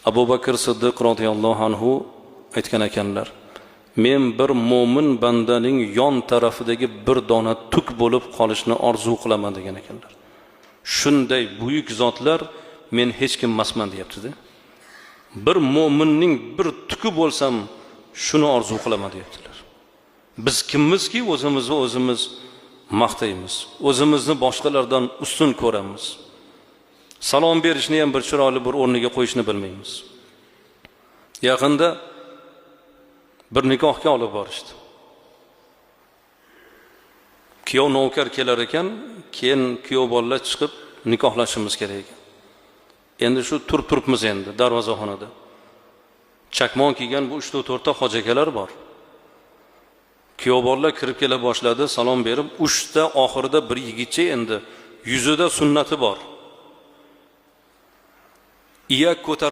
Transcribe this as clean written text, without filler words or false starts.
Abu Bakr Siddiq roziyallohu anhu aytgan ekanlar: "Men bir mo'min bandaning yon tarafidagi bir dona tuk bo'lib qolishni orzu qilaman", degan ekanlar. Shunday buyuk zotlar "Men hech kim emasman", deyapti-da. "Bir mo'minning bir tuki bo'lsam, shuni orzu qilaman", deyaptilar. Biz kimmizki, o'zimizni o'zimiz maqtaymiz, o'zimizni boshqalardan ustun ko'ramiz? Salom berishni ham bir chiroyli bir o'rniga qo'yishni bilmaymiz. Yaqinda bir nikohga olib borishdi. Kuyov navkar kelar ekan, keyin kuyov bolalar chiqib nikohlashimiz kerak ekan. Endi shu turib turibmiz endi darvozaxonada. Chakmon kiygan bu uchta to'rtta hoji akalar bor. Kuyov bolalar kirib kela boshladi, salom berib, uchta, oxirida bir yigitcha, endi yuzida sunnati bor. Iyak ko'tar